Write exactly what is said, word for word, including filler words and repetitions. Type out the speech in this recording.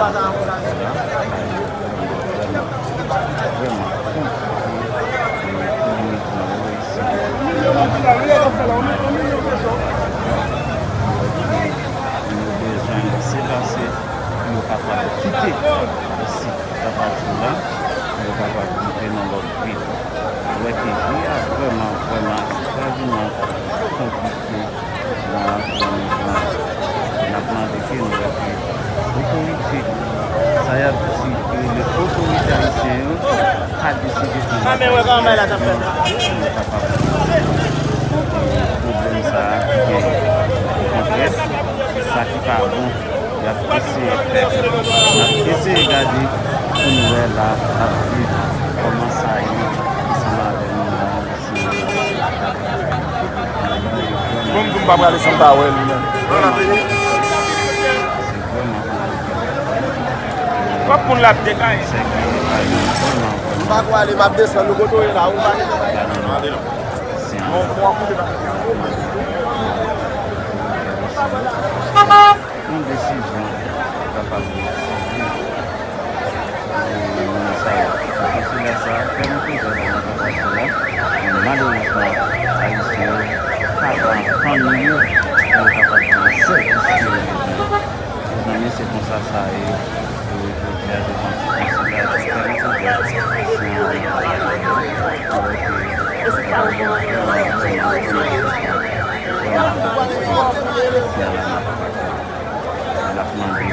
Vrèman, vrèman konplike pou mouvman yo isi. Nou bezwen lese pase pou yo kapab kite isi Kapati la, pou yo kapab moute nan lòt vil. Ou wè ke vi a vrèman, vrèman, ekstraòdinè konplike. Nan, nan, nan, n ap mande ke nou wè ke otorite, sa y ap di, ke le otorite ayisyen yo pa deside pou yo kapab pwoblèm sa a ki genyen. Okontrè, sa ki pa bon, y ap eseye fè, y ap eseye gade pou nou wè la, n ap viv kòman sa ye ansanm avè nou la. Bon, m di m pa prale san m pa wè li menm. Twòp moun l ap dekaye. M pa prale, m ap desann nou kote w ye la, ou pa gen bagay. Bon, bon, koute la. Yon desizyon kapab nan sa yo. Konsilya sa a fè nou plezi nan kapasite la, men malerezman, Ayisyen yo pa pran tan yo pou yo kapab pran sèvis ke yo bezwen. Mezanmi, se konsa sa ye. Pou jodi a, devan tout konsilya, fè nou plezi. Ayisyen yo, vrèman, vrèman, vrèman, n ap mande